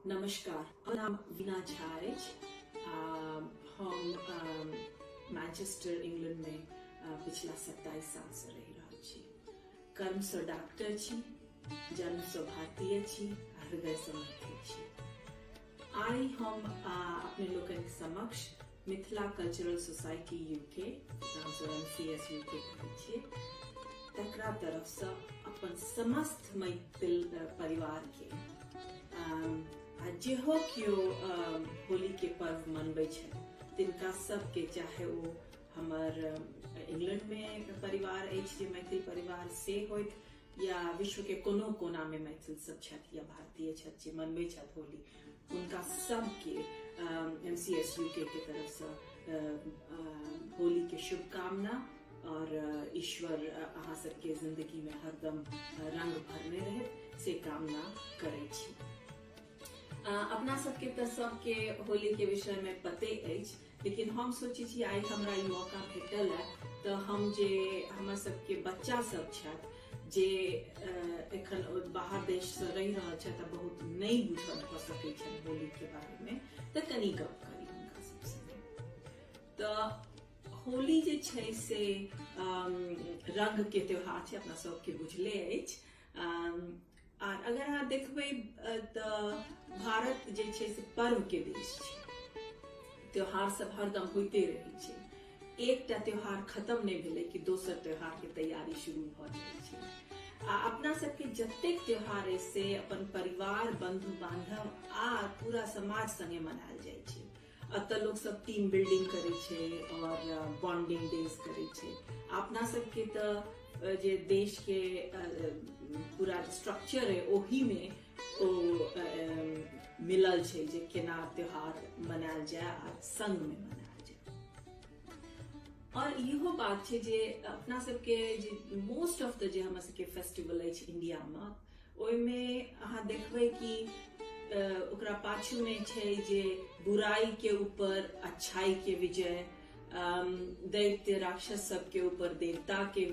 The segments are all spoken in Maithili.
नमस्कार, हमर नाम वीणा झा अछि आ हम मैनचेस्टर इंग्लैंड में पिछला 27 साल से रहि रहल छी। कर्म से डॉक्टर छी, जन्म से भारतीय छी आ हृदय से मैथिल छी। आइ हम अपने लोकनिक समक्ष मिथिला कल्चरल सोसाइटी यूके, हमसब एम सी एस यूके कहै छियै, तकरा तरफसँ अपन समस्त मैथिल परिवारके आ जेहो केओ होलीके पर्व मनबै छथि तिनका सबके, चाहे ओ हमर इंग्लैंडमे परिवार अछि जे मैथिल परिवार से होइत या विश्व के कोनो कोना में मैथिल सब छथि या भारतीय छथि जे मनबै छथि होली, हुनका सबके एम सी एस यू के तरफ से होली के शुभकामना और ईश्वर अहाँ सबके जिंदगी में हरदम रंग भरने रहे से कामना करै छी। अपना सबके तऽ सबके होली के विषय में पते अछि, लेकिन हम सोचै छी आइ हमरा ई मौका भेटल है तऽ हम जे हमर सबके बच्चा सब छथि जे एखन बाहर देश से रहि रहल छथि आ बहुत नहि बुझल भऽ सकै छनि होली के बारे में, तऽ कनि गप करी हुनका सब संगे। तऽ होली जे छै से रंग के त्योहार छै, अपना सबके बुझले अछि। आर अगर अहाँ देखबै तऽ भारत जे छै से पर्व के देश छै, त्योहार सब हरदम होइते रहै छै। एकटा त्योहार खत्म नहि भेलै कि दोसर त्योहार के तैयारी शुरू भऽ जाइ छै। आ अपना सबके जतेक त्योहार अछि से अपन परिवार, बंधु बांधव आ पूरा समाज संगे मनायल जाइ छै। एतऽ लोक सब टीम बिल्डिंग करै छै और बॉन्डिंग डेज करै छै। अपना सबके तऽ जे देश के पूरा स्ट्रक्चर है ओही में ओ मिलल छै जे केना त्योहार मनायल जाय आ संग में मनायल जाय। और इहो बात छै जे अपना सबके जे मोस्ट ऑफ the जे हमर सबके फेस्टिवल अछि इंडिया में, ओहिमे अहाँ देखबै कि ओकरा पाछू में छै जे बुराई के ऊपर अच्छाई के विजय, दैत्य राक्षस सबके ऊपर देवता के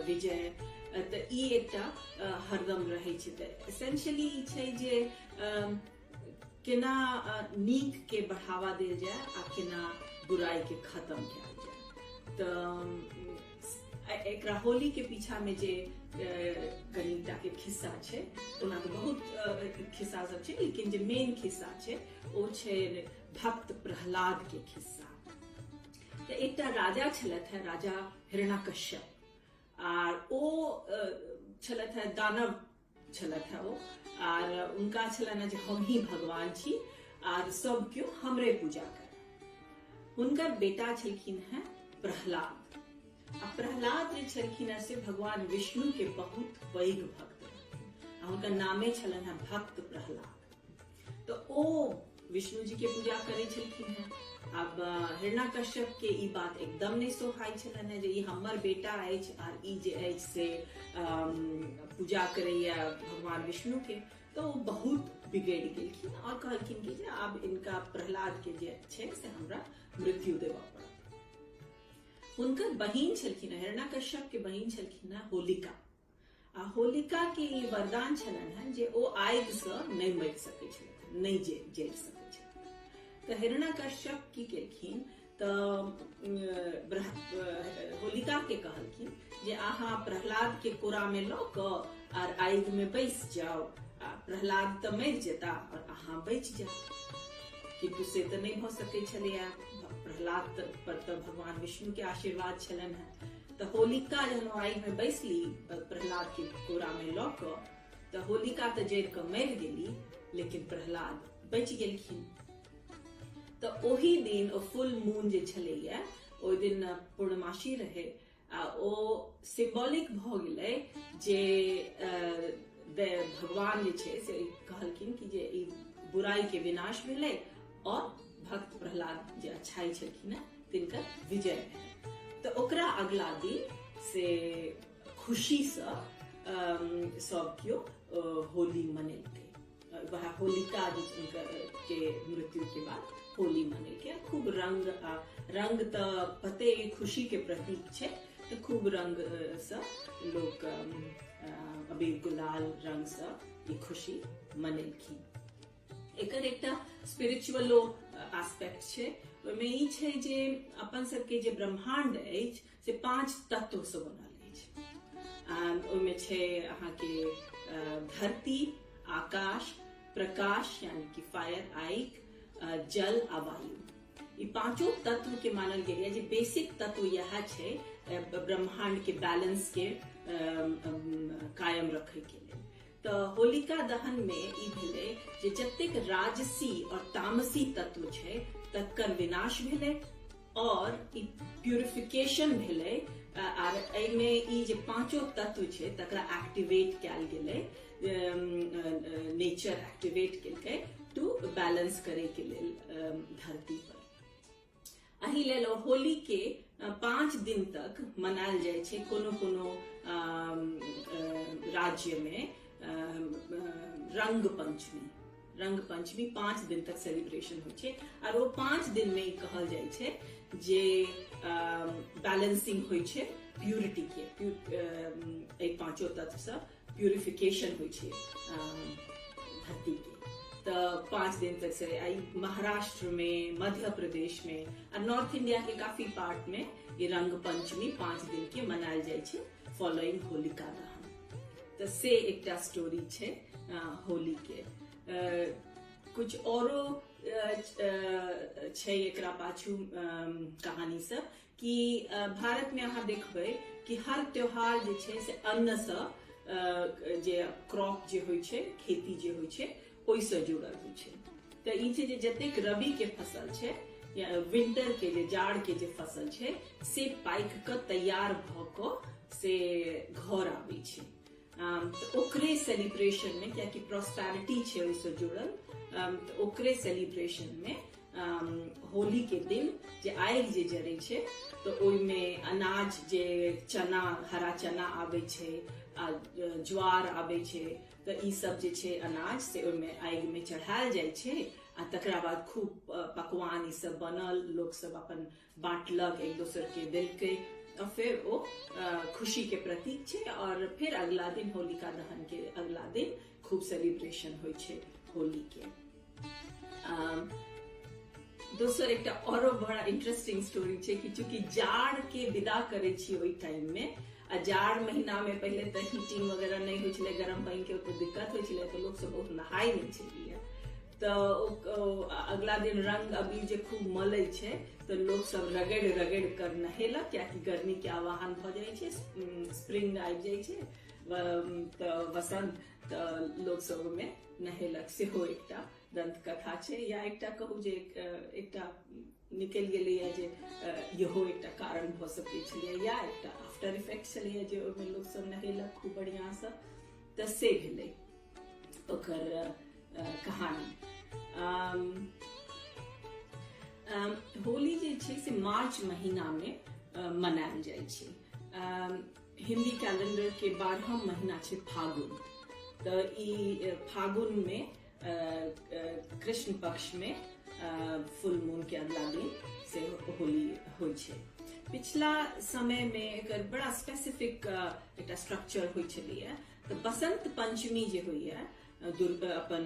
विजय, तऽ ई एकटा हरदम रहै छै। तऽ एसेंशियली ई छै जे केना नीक के बढ़ावा देल जाय आ केना बुराई के खत्म कयल जाय। तऽ एकरा होली के पीछा में जे कनिटा के खिस्सा छै, ओना तऽ बहुत खिस्सा सब छै, लेकिन जे मेन खिस्सा छै ओ छै भक्त प्रहलाद के खिस्सा। तऽ एकटा राजा छलथि है, राजा हिरण्यकश्यप, आर ओ छलथि है दानव छलथि है ओ, आर उनका छलनि है जे हम ही भगवान छी आर सब केओ हमरे पूजा कर। हुनकर बेटा छलखिन हैं प्रहलाद, आ प्रहलाद जे छलखिन हैं से भगवान विष्णु के बहुत पैघ भक्त रहथिन आ हुनकर नामे छलनि हैं भक्त प्रहलाद। तऽ ओ विष्णु जी के पूजा करै छलखिन हैं। आब हिरण्यकश्यप के ई बात एकदम नहि सोहाइ छलनि हैं जे ई हमर बेटा अछि आर ई जे अछि से पूजा करैया भगवान विष्णु के। तऽ ओ बहुत बिगड़ि गेलखिन और कहलखिन कि जे आब इनका प्रहलाद के जे छै से हमरा मृत्यु देबऽ पड़त। हुनकर बहिन छलखिन, हिरण्यकश्यप के बहिन छलखिन होलिका, आ होलिका के ई वरदान छलनि हेँ जे ओ आगिसँ नहि मरि सकै छलथि, नहि जरि सकै छलथि। तऽ हिरण्यकश्यप की केलखिन तऽ होलिका के कहलखिन जे अहाँ प्रहलाद के कोरा में लऽ कऽ आर आगि में बैस जाउ, आ प्रहलाद तऽ मरि जेता और अहाँ बचि जाउ। किन्तु से तऽ नहि भऽ सकै छलैया, प्रहलाद पर तऽ भगवान विष्णु के आशीर्वाद छलनि हेँ। तऽ होलिका जहन ओ आगि में बैसली प्रहलाद के कोरा में लऽ कऽ, तऽ होलिका तऽ जरि कऽ मरि गेली, लेकिन प्रहलाद बचि गेलखिन। तऽ ओहि दिन ओ फुल मून जे छलैया ओहि दिन पूर्णमासी रहे, आ ओ सिम्बॉलिक भऽ गेलै जे भगवान जे छै से कहलखिन कि जे ई बुराई के विनाश भेलै और भक्त प्रहलाद जे अच्छाई छलखिन हेँ तिनकर विजय भेलै। तऽ ओकरा अगला दिन से खुशीसँ सब केओ होली मनेलकै। वएह होलिका जे हुनकर के मृत्यु के बाद होली मनेलकै। खूब रंग, आ रंग तऽ पते खुशी के प्रतीक छै, तऽ खूब रंग सँ लोक अबीर गुलाल रंग सँ ई खुशी मनेलखिन। एकर एकटा स्पिरिचुअलो एस्पेक्ट छै। ओहिमे ई छै जे अपन सबके जे ब्रह्मांड अछि से 5 तत्व से बनल अछि। ओहिमे छै अहाँके धरती, आकाश, प्रकाश यानी कि फायर, आइक, जल आ वायु। ई पांचों तत्व के मानल गेल जे बेसिक तत्व इएह छै ब्रह्मांड के बैलेंस के कायम रखे के लेल। तऽ होलिका दहन में ई भेलै जे जतेक राजसी और तामसी तत्व छै तकर विनाश भेलै और ई प्यूरिफिकेशन भेलै, आर एहिमे ई जे पांचों तत्व छै तकरा एक्टिवेट कयल गेलै, नेचर एक्टिवेट केलकै टू बैलेंस करे के लेल धरती पर। एहि लेल होली के 5 दिन तक मनायल जाइ छै। कोनो कोनो राज्य में रंग पंचमी, रंग पंचमी 5 दिन तक सेलिब्रेशन होइ छै और ओ 5 दिन में ई कहल जाइ छै जे बैलेंसिंग होइ छै प्यूरिटी के, एहि पांचों तत्व से प्यूरिफिकेशन होइ छै धरती के। तऽ 5 दिन तक से आई महाराष्ट्र में, मध्य प्रदेश में आ नॉर्थ इंडिया के काफी पार्ट में ये रंग पंचमी 5 दिन के मनायल जाइ छै फॉलोइंग होलिका दहन। तऽ से एकटा स्टोरी छै होली के। कुछ औरो छै एकरा पाछू कहानी सब कि भारत में अहाँ देखबै कि हर त्योहार जे छै से अन्न सँ जे क्रॉप जे होइ छै, खेती जे होइ छै, ओहिसँ जुड़ल होइ छै। तऽ ई छै जे जतेक रबी के फसल छै या विंटर के जे जाड़ के जे फसल छै से पाकि कऽ तैयार भऽ कऽ से घर आबै छै। तऽ ओकरे सेलिब्रेशन में, कियाकि प्रॉस्पेरिटी छै ओहिसँ जुड़ल, तऽ ओकरे सेलिब्रेशन में होली के दिन जे आगि जे जरै छै तऽ ओहिमे अनाज जे चना, हरा चना आबै छै आ ज्वार आबै छै, तऽ ई सब जे छै अनाज से ओहिमे आगि में चढ़ायल जाइ छै आ तकरा बाद खूब पकवान ई सब बनल, लोक सब अपन बांटलक, एक दोसर के देलकै और फिर ओ खुशी के प्रतीक छै। और फिर अगला दिन होलिका दहन के अगला दिन खूब सेलिब्रेशन होइ छै होली के। दोसर एकटा औरो बड़ा इंटरेस्टिंग स्टोरी छै कि चूंकि जाड़ के विदा करै छी ओहि टाइम में, आ जाड़ महीना में पहिले तऽ हीटिंग वगैरह नहि होइ छलै, गरम पानि के ओते दिक्कत होइ छलै, तऽ लोक सब बहुत नहाय नहि छलैया। तऽ अगला दिन रंग अबीर जे खूब मलै छै तऽ लोक सब रगड़ि रगड़ि कर नहेलक, कियाकि गर्मी के आवाहन भऽ जाइ छै, स्प्रिंग आबि जाइ छै, तऽ वसंत, तऽ लोक सब ओहिमे नहेलक। सेहो एकटा दंत कथा छै, या एकटा कहू जे एकटा निकलि गेलैया जे इहो एकटा कारण भऽ सकै छलैया, या एकटा आफ्टर इफेक्ट छलैया जे ओहिमे लोक सब नहेलक खूब बढ़ियां सँ। तऽ से भेलै ओकर कहानी। होली जे छै से मार्च महीना में मनायल जाइ छै। हिंदी कैलेंडर के 12 महीना छै फागुन, तऽ ई फागुन में कृष्ण पक्ष में फुल मून के अगला दिन से होली होइ छै। पिछला समय में एकर बड़ा स्पेसिफिक एकटा स्ट्रक्चर होइ छलैया। तऽ बसंत पंचमी जे होइया, दुर्गा अपन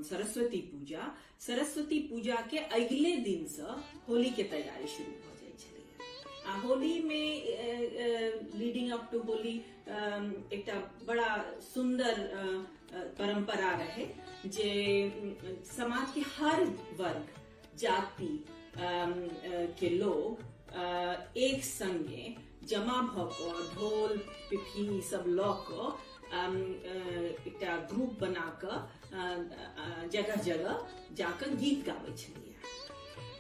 सरस्वती पूजा, सरस्वती पूजा के अगले दिन से होली के तैयारी शुरू भऽ जाइ छलैया। आ होली में लीडिंग अप टू होली एकटा बड़ा सुंदर परंपरा रहे जे समाज के हर वर्ग जाति के लोग एक संगे जमा भऽ कऽ ढोल पिपही सब लऽ कऽ एकटा ग्रुप बना कऽ जगह जगह जाकऽ गीत गाबै छलैया।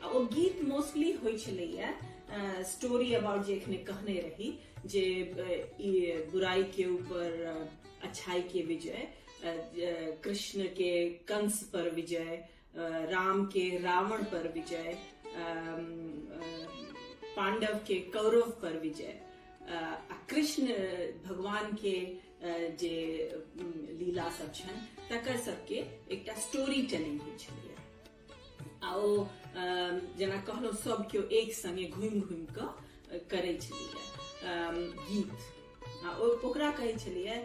आ ओ गीत मोस्टली होइ छलैया स्टोरी अबाउट जे एखने कहने रही जे ई बुराई के ऊपर अच्छाई के विजय, कृष्ण के कंस पर विजय, राम के रावण पर विजय, पांडव के कौरव पर विजय, आ कृष्ण भगवान के जे लीला सब छनि तकर सबके एकटा स्टोरी टेलिंग होइ छलैया। आ ओ जेना कहलहुँ सब केओ एक संगे घुमि घुमि कऽ करै छलैया गीत, आ ओकरा कहै छलैया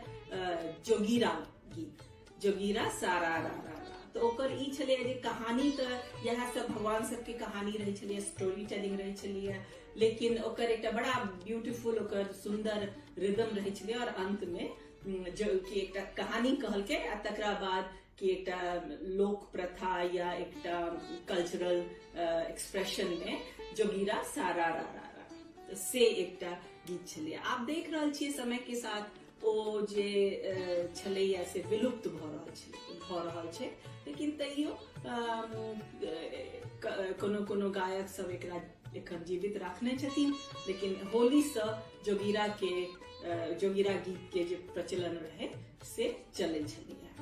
जोगीरा गीत, जोगीरा सारा रा रा रा। तऽ ओकर ई छलैए जे कहानी तऽ इएह सब भगवान सबके कहानी रहै छलैए, स्टोरी टेलिंग रहै छलैए, लेकिन ओकर एकटा बड़ा ब्यूटीफुल ओकर सुन्दर रिदम रहै छलैए। आओर अंतमे जो कि एकटा कहानी कहलकै आ तकरा बाद कि एकटा लोक प्रथा या एकटा कल्चरल एक्सप्रेशन में जोगीरा सारा रा रा रा, से एकटा गीत छलैए। आब देख रहल छियै समय के साथ ओ जे छलैया से विलुप्त भऽ रहल छै, भऽ रहल छै, लेकिन तैयो कोनो कोनो गायक सब एकरा एखन जीवित राखने छथिन। लेकिन होलीसँ जोगीरा के जोगीरा गीत के जे प्रचलन रहे से चलै छलैया।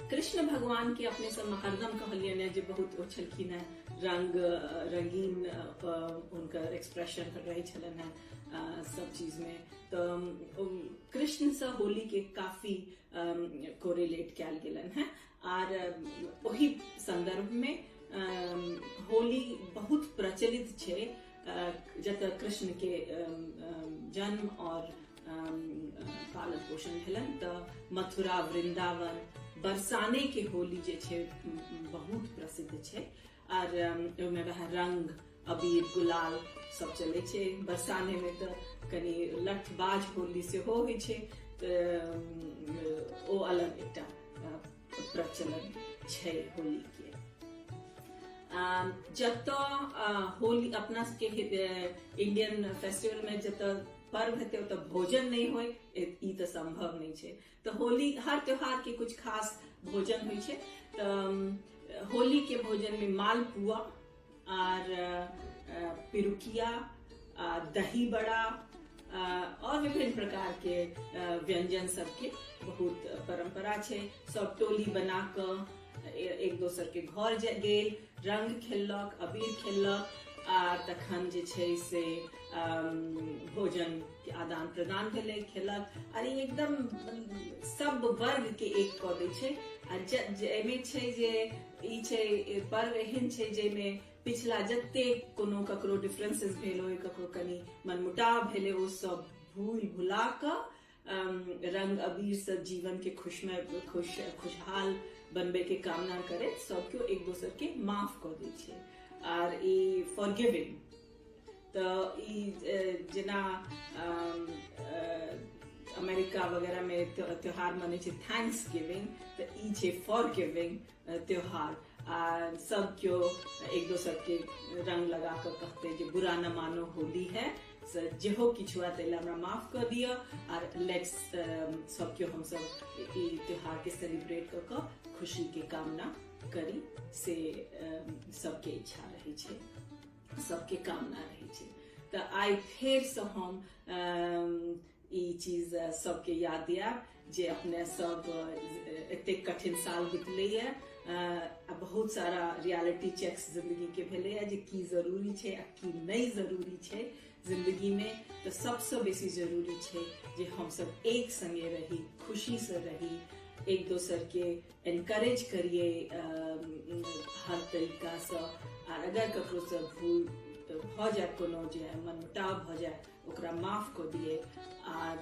कृष्ण भगवान के अपने सब हरदम कहलियनि जे बहुत ओ छलखिन हेँ रंग रंगीन, हुनकर एक्सप्रेशन रहै छलनि हेँ सब चीज में। तऽ कृष्णसँ होली के काफी कोरिलेट कयल गेलनि हेँ आर ओहि संदर्भ में होली बहुत प्रचलित छै जतऽ कृष्ण के जन्म और पालन पोषण भेलनि। तऽ मथुरा, वृंदावन, बरसाने के होली जे छै बहुत प्रसिद्ध छै आर ओहिमे वएह रंग अबीर गुलाल सब चलै छै। बरसाने में तऽ कनि लठबाज होली सेहो होइ छै, तऽ ओ अलग एकटा प्रचलन छै होली के। जतऽ होली अपना सबके इंडियन फेस्टिवल में जतऽ पर्व हेतै ओतऽ भोजन नहि होइ, ई तऽ संभव नहि छै। तऽ होली हर त्योहार के कुछ खास भोजन होइ छै। तऽ होली के भोजन में मालपुआ आर पिरुकिया, दही बड़ा और विभिन्न प्रकार के व्यंजन सबके बहुत परंपरा छै। सब टोली बना कऽ एक दोसर के घर गेल, रंग खेललक, अबीर खेललक आ तखन जे छै से भोजन के आदान प्रदान भेलै, खेलक। आर ई एकदम सब वर्ग के एक कऽ दै छै। आ एहिमे छै जे ई छै पर्व एहन छै जाहिमे पिछला जते कोनो ककरो डिफरेंसेस भेल होय, ककरो कनि मनमुटाव भेलै, ओ सब भूल भुला कऽ रंग अबीर से जीवन के खुशमय खुश खुशहाल बनबे के कामना करैत सब केओ एक दोसर के माफ कऽ दै छै। आर ई फॉरगिविंग तऽ ई जेना अमेरिका वगैरह में त्योहार मनै छै thanks giving, तऽ ई छै फॉरगिविंग त्योहार। आ सब केओ एक दोसर के रंग लगा कऽ कहते जे बुरा न मानो होली है, जेहो किछु हुआ ताहि हमरा माफ कऽ दिअ आर let's सब केओ हमसब ई त्योहार के सेलिब्रेट कऽ कऽ खुशी के कामना करी, से सबके इच्छा रहै छै, सबके कामना रहै छै। तऽ आइ फेरसँ हम ई चीज सबके याद दियाब जे अपने सब एतेक कठिन साल बितलैए आ बहुत सारा रियलिटी चेक्स जिंदगी के भेलैए जे की जरूरी छै आ की नहि जरूरी छै जिंदगी में। तऽ सबसँ बेसी जरूरी छै जे हमसब एक संगे रही, खुशी से रही, एक दोसर के एनकरेज करिए हर तरीका से। आर अगर ककरो से भूल भऽ जाए, कोनो जे मनमुटाव भऽ जाए, ओकरा माफ कऽ दिए आर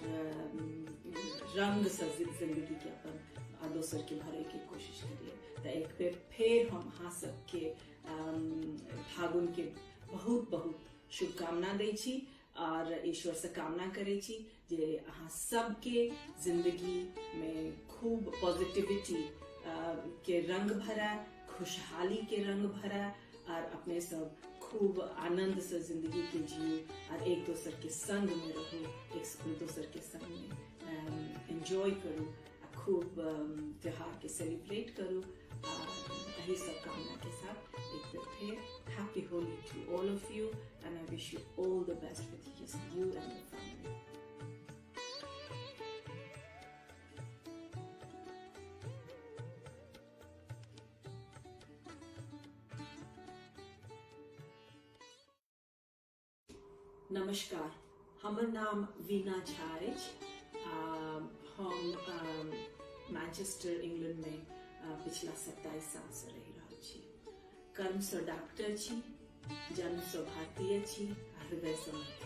रंग से जिंदगी के अपन आ दोसर के भरे के कोशिश करिए। तऽ एक बेर फेर हम अहाँ सबके फागुन के बहुत बहुत शुभकामना दै छी और ईश्वर से कामना करै छी जे अहाँ सबके जिंदगी में खूब पॉजिटिविटी के रंग भरा, खुशहाली के रंग भरा और अपने सब खूब आनंद से जिंदगी के जियो और एक दोसर के संग में रहू, एक दोसर के संग में एंजॉय करू आ खूब त्योहार के सेलिब्रेट करू। और यही सब कामना के साथ एक बार फिर happy Holi to all of you and I wish you all the best with you and your family. नमस्कार, हमर नाम वीणा झा अछि। हम मैनचेस्टर इंग्लैंड में पिछला 27 साल से रहि रहल छी। कर्म से डॉक्टर छी, जन्म से भारतीय छी, हृदय से मैथिल।